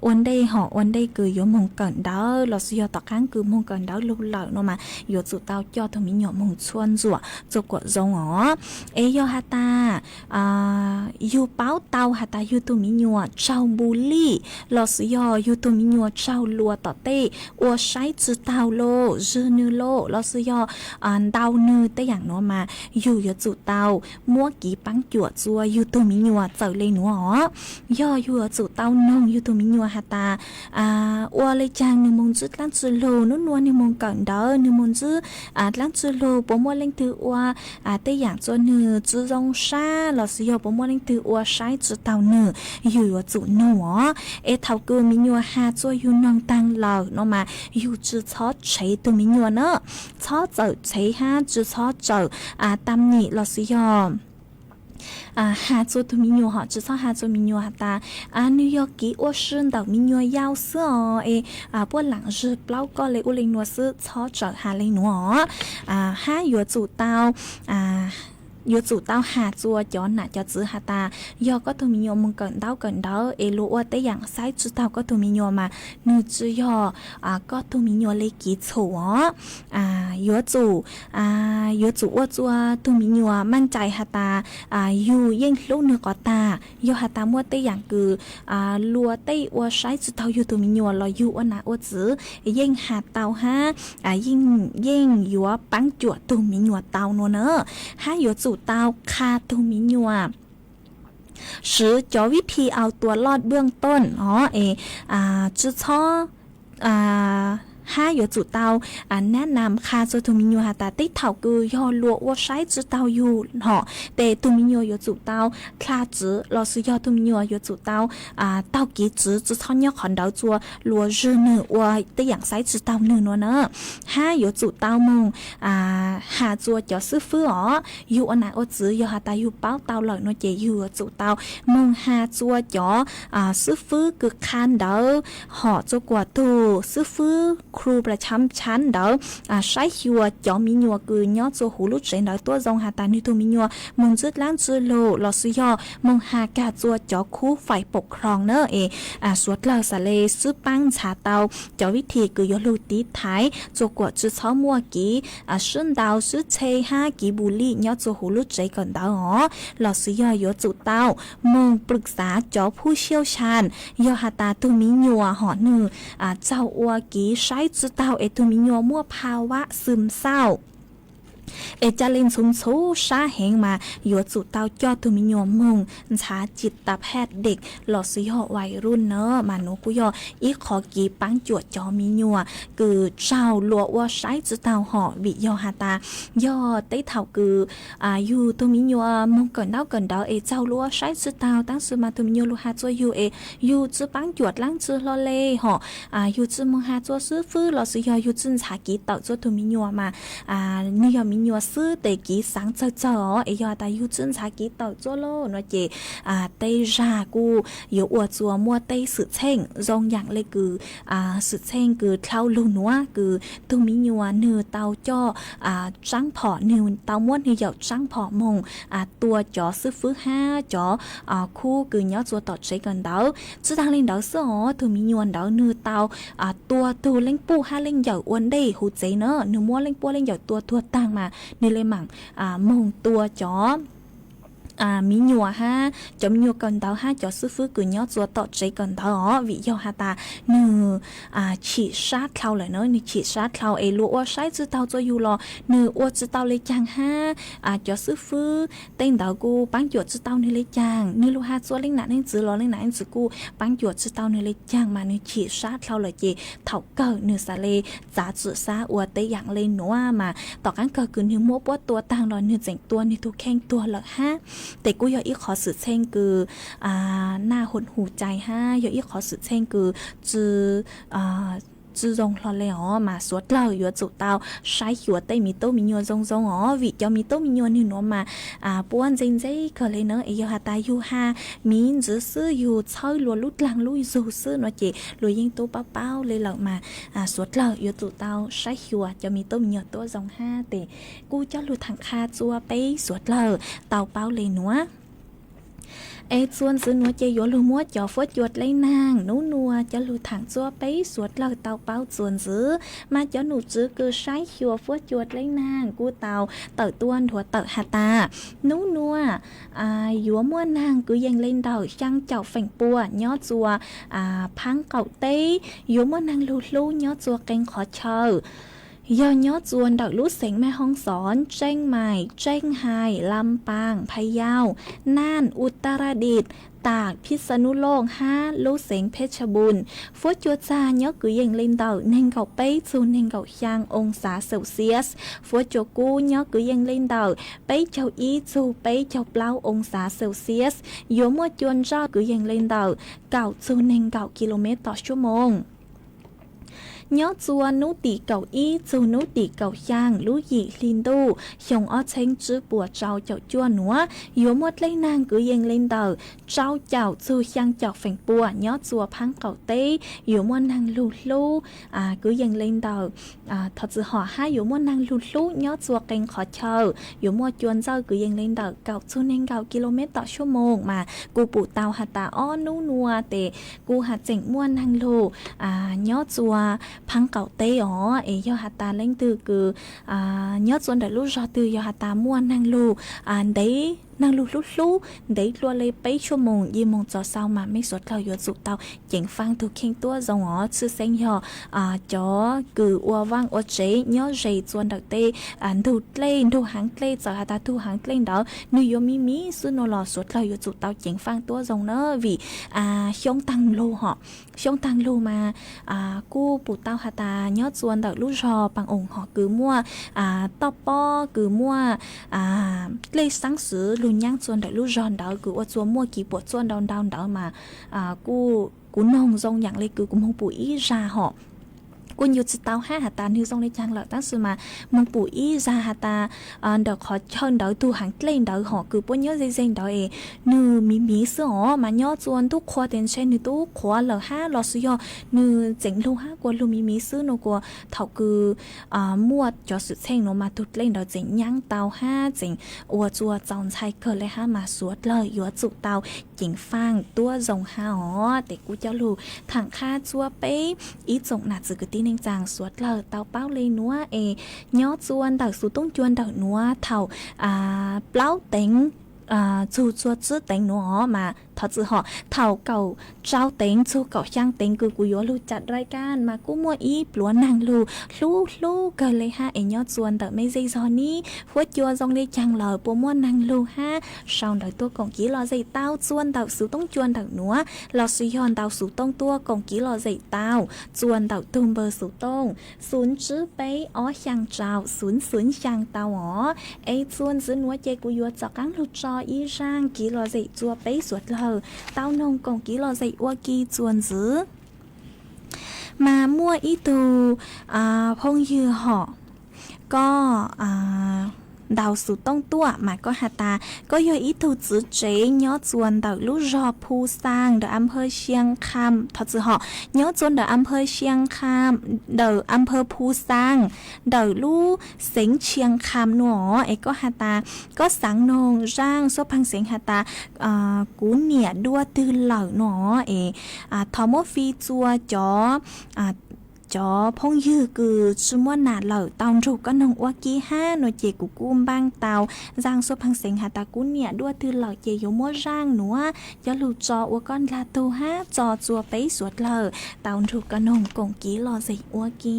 ua ntej hom ua ntej kws yuav moog kawm ntawv los sis yog tom qaab kws moog kawm ntawv lug lawm no mas yuav tsum tau coj tug miv nyuam moog txhua ntsuam txug kuam zoo os. Es yog has tas yug paub tau has tas yug tug miv nyuam raug npu lij los sis yog yug tug miv nyuam raug luas tom tej ua saib tsi taug lawm, zwg nwg lawm los sis yog ntau nwg tej yaam nuav mas yug yuav tsum tau muab kiv paab cuam txua yug tug miv nyuam txawm le nuav os. Yog yug yuav tsum tau noog yug tug miv nyuam has tas ua le caag nwg moog ntsib dlaab tsi lug, nub nua nwg moog kawm ntawv nwg moog ntsib dlaab tsi lug, puas muaj leej twg ua tej yaam txua nwg tsi zoo sab los sis yog puas muaj leej twg ua saib tsi taug nwg, yug yuav tsum noog os. Es thaum kws miv nyuam has txua yug noog taag lawm no mas yug tsi txhob tshev tug miv nyuam na, txhob txawm tshev hab tsi txhob txawm tam nyim los sis yog has txua tug miv nyuam hom tsi txhob has txua miv nyuam has tas nwg yog kiv ua si ntawm miv nyuam yau xwb os es puab laam zwg plaub koj le ub le nuav xwb, txhob txawm has le nuav os. Hab yuav tsum tau yuav tsum tau has txua cov nam cov txwv has tas yog koj tug miv nyuam moog kawm ntaub kawm ntawv es luas ua tej yaam saib tsi taug koj tug miv nyuam mas nwg tsi yog koj tug miv nyuam le kiv txhum os. Yuav tsum yuav tsum ua txua tug miv nyuam maj cai has tas yug yeej hlub nwg qhov tag. Yog has tas muaj tej yaam kws luas tej ua saib tsi taug yug tug miv nyuam los yug ua nam ua txwv yeej has tau hab yeej yuav paab cuam tug miv nyuam tau nuav na. Hab yuav tsum tau qha tug miv nyuam siv cov vib thi au tua loj dwaj tooj os es tsi txhob hab yuav tsum tau nab nam qha txua tug miv nyuam has tas tej thaum kws yog luas ua saib tsi taug yug hom tes tug miv nyuam yuav tsum tau dlha tswv los sis yog tug miv nyuam yuav tsum tau taug kev tswv tsi txhob nyob qhov ntawd txua luas zwg nwg ua tej yaam saib tsi taug nwg nuav na. Hab yuav tsum tau moog has txua cov xwb fwb os. Yug ua nam ua txwv yog has tas yug paub tau lawm no ces yug yuav tsum tau moog has txua cov xwb fwb kws qha ntawv hom txua kuam tug xwb fwb kru pla chab chab ntawd saib xyuas cov miv nyuam kws nyob txua huv lub tsev ntawd tuab zoo has tas nwg tug miv nyuam moog ntsib dlaab tsi lug los sis yog moog has kag txua cov khub fais pam khroos na es suav dlawg xaav le xwb paab ntxhaav tau cov vib thi kws yuav lug tiv thaiv txua kuam tsi txhob muaj kiv sib ntaus sib tshe hab kiv npu lij nyob txua huv lub tsev kawm ntawv os. Los sis yog yuav tsum tau moog pwm xav cov phub xiauj xan, yog has tas tug miv nyuam hom nwg txaug ua kiv saib tsi taug es tug miv nyuam muaj pha vam xwm xauj es ca le ntxhuv ntxhuv sab heev mas yuav tsum tau coj tug miv nyuam moog ntxhaav cim tap haj dej los sis yog vais ruj na. Mas nuav kuj yog ib qhov kiv paab cuam cov miv nyuam kws txaug luas ua saib tsi taug hom vim yog has tas yog tej thaum kws yug tug miv nyuam moog kawm ntaub kawm ntawv es txaug luas ua saib tsi taug tab sis mas tug miv nyuam lug has txua yug es yug tsi paab cuam dlaab tsi hlo le hom yug tsi moog has txua xwb fwb los sis yog yug tsi ntxhaav kiv tawm txua tug miv nyuam mas nwg yog miv nyuam xwb tes kiv xaav txawg txawg os es yog has tas yug tsi ntxhaav kiv tawm txua lauj no ces tej zag kuj yuav ua txua muaj tej xwm txheej zoo yaam le kws xwm txheej kws dlhau lug nuav kws tug miv nyuam nwg tau coj tsaab phom, nwg tau muab nwg yaum tsaab phom moog tua cov xwb fwb hab cov khub kws nyob txua tom tsev kawm ntawv. Tsi taag le ntawd xwb os, tug miv nyuam ntawd nwg tau tua tug leej puj hab leej yawm ua ntej huv tsev na, nwg muab leej puj leej yawm tua tuag taag mas nwg le maam moog tua cov mi nyuam hab cov me nyuam kawm ntawv hab cov xib fwb kws nyob txua tom tsev kawm ntawv os, vim yog has tas nwg chim sab dlhau lawm na, nwg chim sab dlhau es luag ua saib tsi taug txua yug los nwg ua tsi tau le caag hab cov xib fwb tej ntawd kuj paab cuam tsi tau nwg le caag, nwg lug has txua leej nam leej txwv los leej nam leej txwv kuj paab cuam tsi tau nwg le caag mas nwg chim sab dlhau lawm ces thaum kawg nwg xaav le txav txim xav ua tej yaam le nuav mas tom qaab kawg kws nwg muab puab tua taag los nwg tseem tua nwg tug kheej tuag lawm hab. Tes kuj yog ib qhov xwm txheej kws naj hut hus cai hab yog ib qhov xwm txheej kws tsi tsi zoo hlo le os mas suav dlawg yuav tsum tau saib xyuas tej miv tub miv nyuas zoo zoo os, vim cov miv tub miv nyuas nwg nuav mas puab ntse ntse kawg le na, es yog has tas yug has miv ntxwv xwb yug txhawb luag lub dlaag lub zug xwb no ces luag yeej tub paub paub le lawm mas suav dlawg yuav tsum tau saib xyuas cov miv tub miv nyuas tuab zoo hab. Tes kuj coj lug thaam qha txua peb suav dlawg tau paub le nuav. Es txuas ntxiv nuav ces yuav lug muab cov fuab cua dleb naag nub nua coj lug thaam txua peb suav dlawg tau paub txuas ntxiv. Mas cov num tswv kws saib xyuas fuab cua dleb naag kuj tau tawm tuaj nrhuav tawm has tas nub nua yuav muaj naag kwv yees le ntawm xyaa caum feem pua nyob txua phaab qaum teb, yuav muaj naag lug hlub nyob txua qee qhov chaw, yog nyob txua ntawm lub xeev Maj Hoob Xov, Tseeb Mais, Tseeb Hais, Lam Paas, Pha Yau, Naj, Utaradis, Tam, Phij Xa Nub Looj hab lub xeev Phej Tha Npun. Fuab cua txag nyob kwv yees le ntawm neeg nkaum peb txug neeg nkaum xyaa oo xav Celsius. Fuab cua kub nyob kwv yees le ntawm peb caug ib txug peb caug plaub oo xav Celsius. Yuav muaj cua ntsawj kwv yees le ntawm kaum txug neeg nkaum ki lo mev tom suab moos. Nyob txua nub tim kaum ib txug nub tim kaum xyaa lub yim hli ntuj xyoo ob txheeb tsib puas rau caum cuaj nuav, yuav muaj dlej naag kwv yees le ntawm rau caum txug xyaa caum feem pua nyob txua phaab qaum teb, yuav muaj naag lug hlub kwv yees le ntawm thov txwm hom hab yuav muaj naag lug hlub nyob txua qee qhov chaw, yuav muaj cua ntsawj kwv yees le ntawm kaum txug neeg nkaum ki lo mev tom suab moos mas kuj pum tau has tas ob nub nua tes kuj has tseem muaj naag lug nyob txua phaab qaum teb os. Es yog has tas leej twg kws nyob txua ntawm lub zog twg yog has tas muaj naag lug ntev, naag lug hlub hlub ntev dlua le peb suab moos yim moos txog xaus mas mej suav dlawg yuav tsum tau ceev faaj tug kheej tuab zoo os. Tshwj xeeb yog cov kws ua vaaj ua tsev nyob ze txua ntawm tej ntug dlej, ntug haav dlej, txawm has tas tug haav dlej ntawd nwg yuav miv miv xwb nua los suav dlawg yuav tsum tau ceev faaj tuab zoo na, vim xyoob taag lug hom, xyoob taag lug mas kuj pum tau has tas nyob txua ntawm lub zog Paas Oos hom kws muaj toj pob kws muaj dlej xaab xwv lug nyaab txua ntawm lub zog ntawd kws ua txua muaj kis puam txuaj ntau ntau ntawd mas kuv noog zoo yaam le kws kuv moog pum ib zag hom kuj ncu tsi tau hab has tas nwg zoo le caag lawm tab sis mas moog pum ib zag has tas ntawm qhov chaw ntawd tug haav dlej ntawd hom kws puab nyob ze ze ntawd es nwg miv miv xwb os mas nyob txua ntuj qhua tes ntshe nwg tub qhuav lawm hab los sis yog nwg tseem lug hab kuas lug miv miv xwb nua kuas thaum kws muaj cov xwm txheej nuav mas tug dlej ntawd tseem nyaab tau hab tseem ua txua txaus ntxhais kawg le hab mas suav dlawg yuav tsum tau ceev faaj tuab zoo hab os. Tes kuj coj lug thaam qha txua peb ib tsoom nam txiv kwv tij neej tsaa suav dlawg tau paub le nuav es nyob txua ntawm xuv toob cua ntawm nuav thaum plaub teev txug txua tsib teev nuav os mas thov txwm hom thaum kaum rau teev txug kaum xyaa teev kws kuv yuav lug ca dai kaaj mas kuj muaj ib pluav naag lug hlub hlub kawg le hab es nyob txua ntawm mej zej zog nib huab cua zoo le caag lawm puas muaj naag lug hab sau ntawv tuaj koom kiv lom zem tau txua ntawm xuv toob cua ntawm nuav los sis yog ntau xuv tooj tuaj koom kiv lom zem tau txua ntawm tug npawb xuv tooj xuv tsib peb ob xyaa rau xuv xuv xyaa tau os. Es txua ntxiv nuav ces kuv yuav rov qaab lug tso ib zaaj kiv lom zem txua peb suav dlawg tau noog koom kiv lom zem ua ke txua ntxiv. Mas muaj ib tug phooj ywg hom, koj ntau xuv tooj tuaj mas koj has tas koj yog ib tug txiv tsev nyob txua ntawm lub zog Phu Xaa ntawm Amphawv Xiang Kham, thov txwm hom, nyob txua ntawm Amphawv Xiang Kham ntawm Amphawv Phu Xaa ntawm lub xeev Xiang Kham nua os. Es koj has tas koj xaav noog zaaj suab phaag xeev has tas kuv niam dua twg lawm nua os. Es thov muab fij txua cov cov phooj ywg kws tsi muaj nam lawm tau nrug koj noog ua ke hab no ces kuv kuj npaaj tau zaaj xuab pheej xeev has tas kuv niam dua twg lawm ces yuav muab zaaj nuav cov lug tso ua koj ndlag tug hab tso txua peb suav dlawg tau nrug koj noog koom kev lom zem ua ke.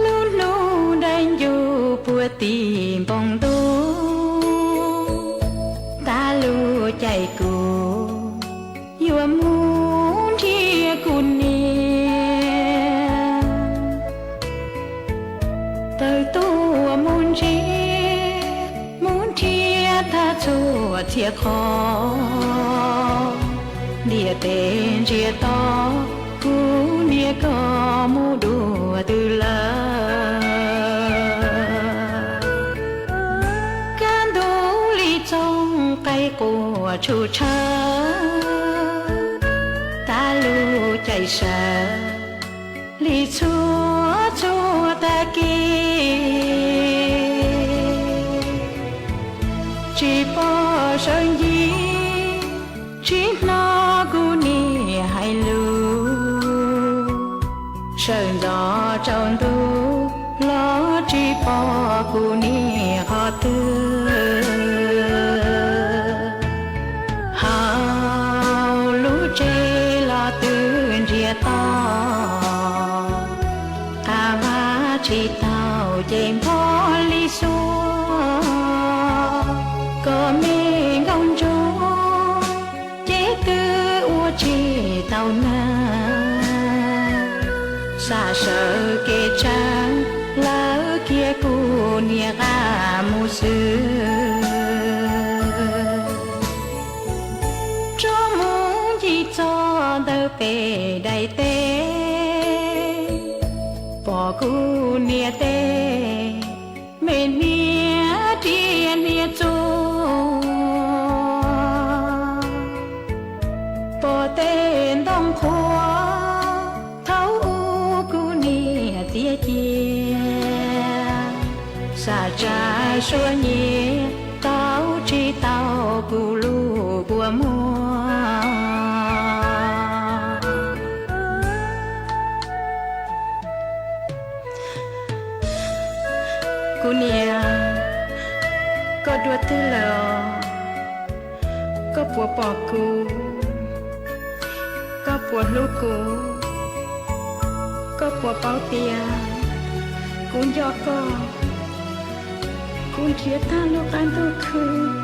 Lub hnub dai ncuj puag tim npoo ntuj, tag lub caij kuv yuav mus nrhiav kuv niam. Tawm tuaj mus ntsia, mus nrhiav tag txhua txhia qhov, ntiaj teb ntsiag to, kuv niam koj mus dua twg lawm. Kaj ntug li txooj qaib quaj tshu tshawb, tag lub caij sawv li txhua txhua tag kis. Tsis pom sawv ncig, tsis hnov kuv niam hais lus, sawv ntxov tsaus ntuj los tsis pom kuv niam qhov twg. Hauv lub tsev los twb ntsiag to, qab vaj tsis tau ces npho li xuab, kom me nkauj ntsuag ces twb ua tsis tau nag. Xav sawv kev tsav lawv kiag kuv niam qab mus xwb. Tso mus ncig txog ntawm pem daim teb, pom kuv niam tej me hniav riam hniav txuj, pom tej ntoo qhuav thaum ub kuv niam tiav cia, xav tsa suab nyiav tau tsis tau kuv lub kua muag. Kuv niam, koj dua twg lawm os? Koj puas pom kuv? Koj puas hlub kuv? Koj puas paub tias kuv nco koj? Kuv nrhiav tag lub qab ntuj khwb,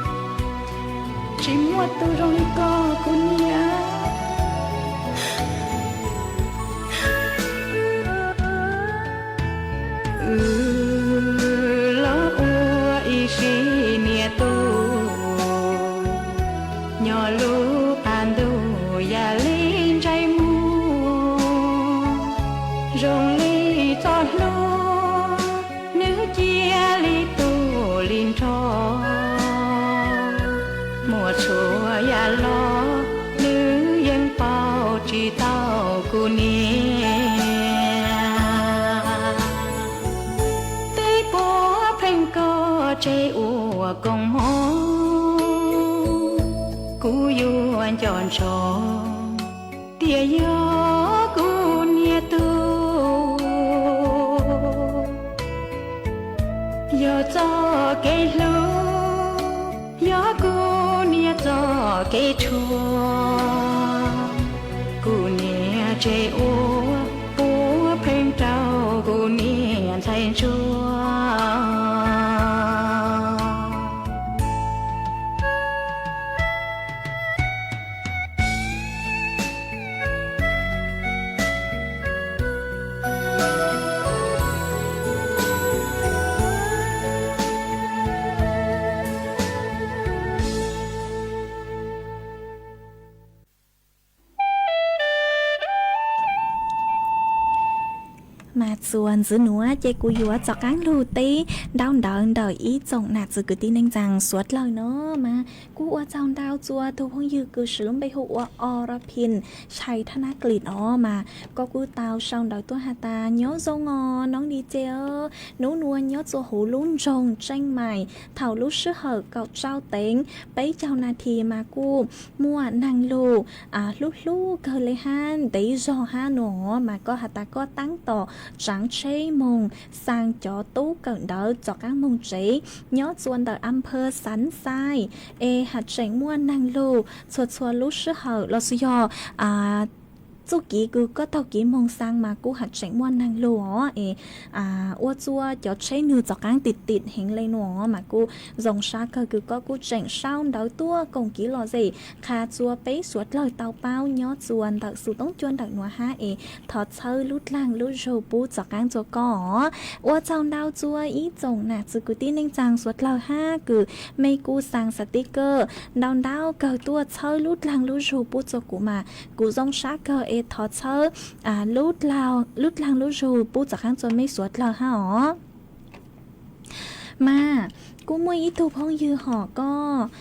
tsis muaj tus zoo li koj kuv niam. Wb los ua ib sim niam tub, nyob lub qab ntuj yam li ntsais muag, zoo li txoj hlua, nws cia li tu li nrho. Muaj txhua yam los nws yeej pauj tsis tau kuv niam. Tej puav pheej koj tseg ua koom mog, kuv yuav nco ntsoov tias yog kuv niam tub. Yog txoj kev hlub, yog kuv niam txoj Tsev tshuaj, kuv niam tsev ua, puav pheej rau kuv niam ntxhais ntsuag. Mas txuas ntxiv nuav ces kuv yuav rov qaab lug teb ntaub ntawv ntawm ib tsoom nam txiv kwv tij neej tsaa suav dlawg no. Mas kuj ua tsaug ntau txug tug phooj ywg kws swv lub npe hu ua Orapin Chai Thanaklin os. Mas koj kuj tau sau ntawv tuaj has tas, nyob zoo os noob DJ, nub nua nyob txua huv lub nroog Tseej Maim, thaum lub sij hawm kaum rau teev peb caug nas this mas kuj muaj neeg lug hlub hlub kawg le hab ntev zog hab nua. Mas koj has tas koj taab tom tsaav tsheb moog xaa cov tub kawm ntawv rov qaab moog tsev nyob txua ntawm a phawv Xaav Xais, es has tseem muaj neeg lug txhua txhua lub sij hawm los xwb yog txuj kev kws koj taug kev moog xaa mas kuj has tseem muaj neeg lug os, es ua txua cov tsheb nwg rov qaab tim tim heev le nua. Mas kuj zoo sab kawg kws koj kuj tseem sau ntawv tuaj koom kev lom zem qha txua peb suav dlawg tau paub nyob txua ntawm xu toob cua ntawm nuav hab, es thov txhawb lub dlaag lub zug pub rov qaab txua koj os. Ua tsaug ntau txua ib tsoom nam txiv kwv tij neej tsaa suav dlawg hab kws mej kuj xaa xav tiv kawg ntau ntau kawg tuaj txhawb lub dlaag lub zug pub txua kuv mas kuv zoo sab kawg es thov txhawb lub dlaag lub zug pub rov qaab txua mej suav dlawg hab os. Mas kuj muaj ib tug phooj ywg hom koj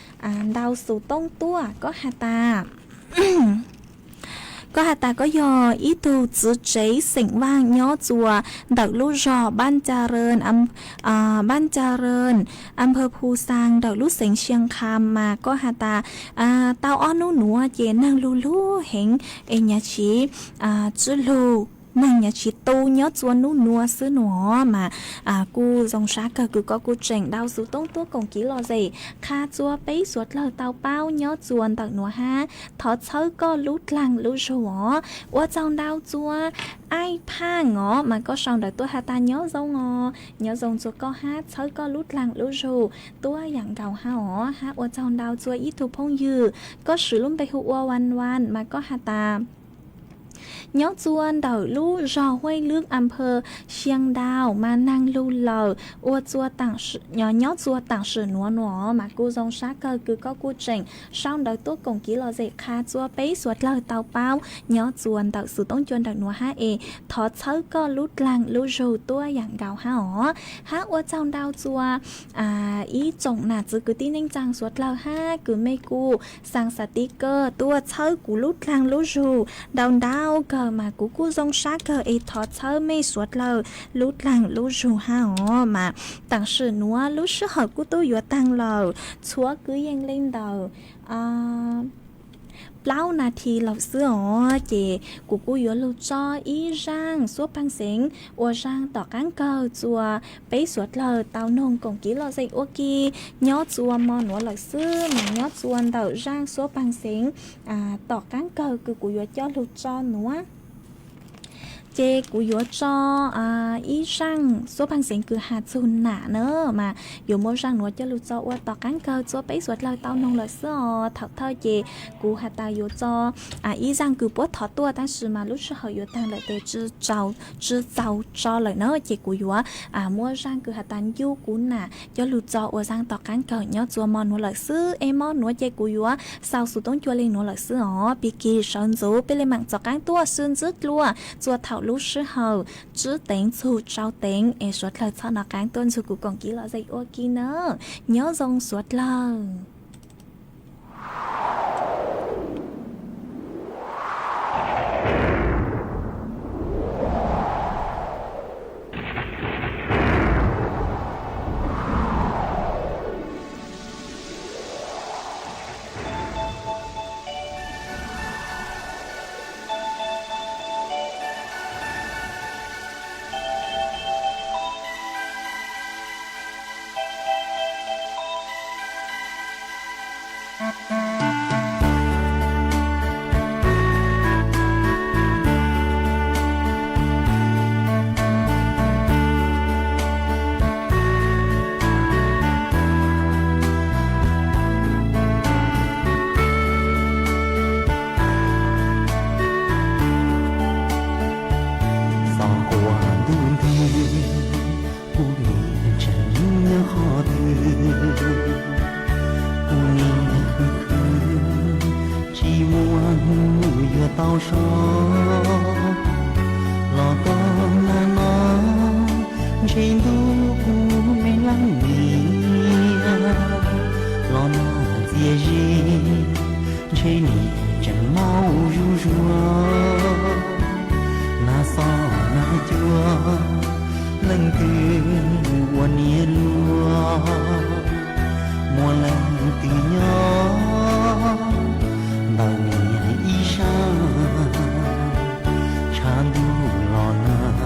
ntau xu toob tuaj, koj has tas, koj has tas koj yog ib tug txiv tsev xeem Vaaj nyob txua ntawm lub zog Npab Ca Rwm, Npab Ca Rwm, a phawv Phu Xaa ntawm lub xeev Xia Kha mas koj has tas tau ob nub nuav ces neeg lug lug heev es nyav tsiv tsi lug, neeg nyav tsiv tu nyob txua nub nuav xwb nua. Mas kuj zoo sab kawg kws koj kuj tseem ntau xu toob tuaj koom kev lom zem qha txua peb suav dlawg tau paub nyob txua ntawm nuav hab thov txhawb koj lub dlaag lub zug os. Ua tsaug ntau txua Aij Phaaj os, mas koj sau ntawv tuaj has tas nyob zoo os, nyob zoo txua koj hab txhawb koj lub dlaag lub zug tuab yaam nkaus hab os. Hab ua tsaug ntau txua ib tug phooj ywg koj swv lub npe hu ua Vaj Vaj mas koj has tas nyob txua ntawm lub zog Huaj Lwb a phawv Xia Dau mas neeg lug lawm ua txua, nyob txua taam sim nuav nua. Mas kuj zoo sab kawg kws koj kuj tseem sau ntawv tuaj koom kev lom zem qha txua peb suav dlawg tau paub nyob txua ntawm xu toob cua ntawm nuav hab es thov txhawb koj lub dlaag lub zug tuab yaam nkaus hab os. Hab ua tsaug ntau txua ib tsoom nam txiv kwv tij neej tsaa suav dlawg hab kws mej kuj xaa xav tiv kawg tuaj txhawb kuv lub dlaag lub zug ntau ntau kawg mas kuv kuj zoo sab kawg es thov txhawb mej suav dlawg lub dlaag lub zug hab os. Mas taam sim nuav lub sij hawm kuj tub yuav taag lawm, txhua kwv yees le ntawm plaub nas this lawm xwb os, ces kuv kuj yuav lug tso ib zaaj suab paag xeev ua zaaj tom qaab kawg txua peb suav dlawg tau noog koom kev lom zem ua ke nyob txua mo nuav lawm xwb. Mas nyob txua ntawm zaaj suab paag xeev tom qaab kawg kws kuv yuav coj lug tso nuav ces kuv yuav tso ib zaaj suab paag xeev kws has txug nam na. Mas yuav muab zaaj nuav coj lug tso ua tom qaab kawg txua peb suav dlawg tau noog lawm xwb os. Thaum thawj ces kuv has tas yuav tso ib zaaj kws puab thov tuaj tab sis mas lub sij hawm yuav taag lawm tes tsi txaus tso lawm na, ces kuv yuav muab zaaj kws has tas ncu kuv nam coj lug tso ua zaaj tom qaab kawg nyob txua mo nuav lawm xwb. Es mo nuav ces kuv yuav xaus xu toob cua le nuav lawm xwb os. Pig kig sawv ntxuv peb le maam rov qaab tuaj sib ntsib dlua txua thaum lub sij hawm tsib teev txug tsau teev es suav dlawg txhob nov qaab tuaj nrug kuv koom kev lom zem ua ke na. Nyob zoo suav dlawg. Tau so los tau na no, ntshe ntuj kuv me leej niam, los no txias ze, ntshe nim tseem maub zuj zus. Nas xo nas cua, leej twg ua niam luag, muaj leej twg nyob ntawm niam ib sab. Tshav ntuj los nag,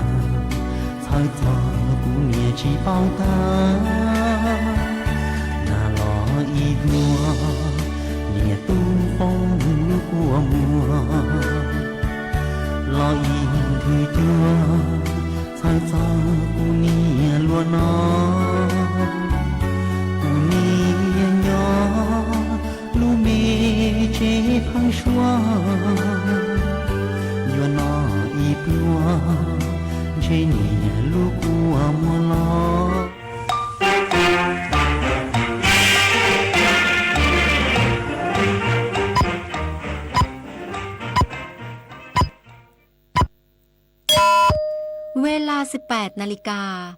txhawj txog kuv niam tsis paub tag. Nag los ib hmua, niam tub poob lub kua muag. Los ib nthwv cuag, txhawj txog kuv niam luag no. Kuv niam nyob lub me tsev pheeb suab, yuav no ib pluag, ntshe niam lub kua muag los. Ua li, siv peb na li kas.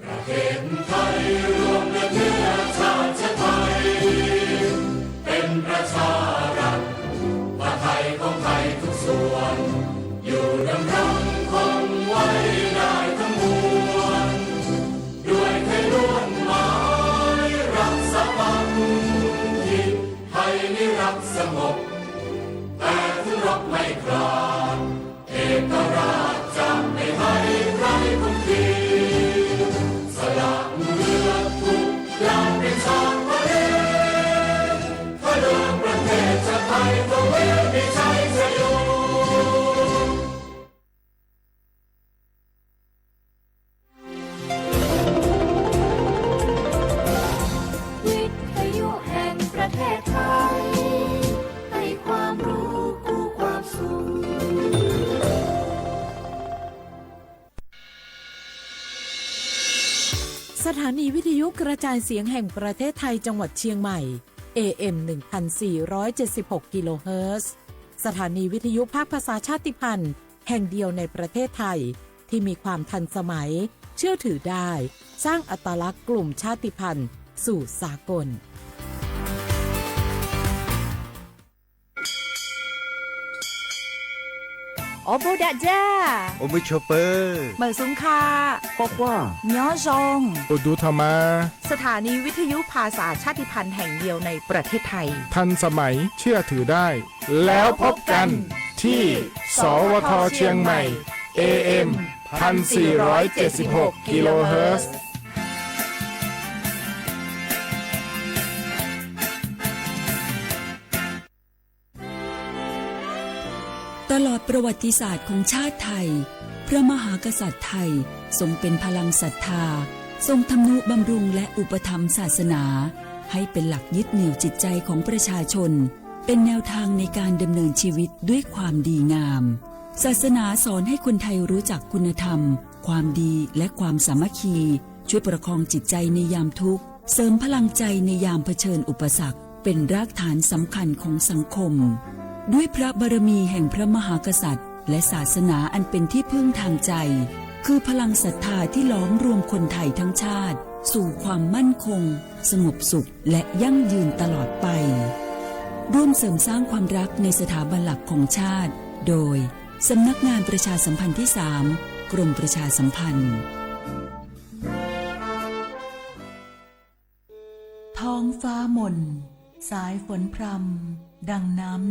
ประเทศไทยรวมและเนื้อชาติไทย เป็นประชารัฐ ผ้าไทยของไทยทุกส่วน อยู่ดำรงคงไว้ได้ทั้งมวล ด้วยไทยล้วนหมายรักสามัคคี ไทยนิรักสงบ แต่ถึงรบไม่กล้า เอกราชจะไม่ให้ใครคุมขีด สละเลือดทุกอย่างเป็นชาติทะเล ถ้าเลือกประเทศชาติไทย ก็เวมีชัยชโย วิทยุแห่งประเทศไทย ให้ความรู้คู่ความสุข สถานีวิทยุกระจายเสียงแห่งประเทศไทยจังหวัดเชียงใหม่ เอ เอ็ม หนึ่งพันสี่ร้อยเจ็ดสิบหกกิโลเฮิรตซ์ สถานีวิทยุภาคภาษาชาติพันธุ์แห่งเดียวในประเทศไทย ที่มีความทันสมัย เชื่อถือได้ สร้างอัตลักษณ์กลุ่มชาติพันธุ์สู่สากล Ob peb dag zaj, ob peb choj pawg, mawm xub kha, quaj quaj, nyob zoo, ua dub tho mas. สถานีวิทยุภาษาชาติพันธุ์แห่งเดียวในประเทศไทย ทันสมัย เชื่อถือได้ แล้วพบกันที่ สวท เชียงใหม่ เอ เอ็ม พันสี่ร้อยเจ็ดสิบหกกิโลเฮิรตซ์ ตลอดประวัติศาสตร์ของชาติไทย พระมหากษัตริย์ไทยทรงเป็นพลังศรัทธา ทรงทำนุบำรุงและอุปถัมภ์ศาสนา ให้เป็นหลักยึดเหนี่ยวจิตใจของประชาชน เป็นแนวทางในการดำเนินชีวิตด้วยความดีงาม ศาสนาสอนให้คนไทยรู้จักคุณธรรม ความดี และความสามัคคี ช่วยประคองจิตใจในยามทุกข์ เสริมพลังใจในยามเผชิญอุปสรรค เป็นรากฐานสำคัญของสังคม ด้วยพระบารมีแห่งพระมหากษัตริย์ และศาสนาอันเป็นที่พึ่งทางใจ คือพลังศรัทธาที่หลอมรวมคนไทยทั้งชาติ สู่ความมั่นคง สงบสุข และยั่งยืนตลอดไป ร่วมเสริมสร้างความรักในสถาบันหลักของชาติ โดย สำนักงานประชาสัมพันธ์ที่สาม กรมประชาสัมพันธ์ ท้องฟ้ามน สายฝนพรำ ดังน้ำ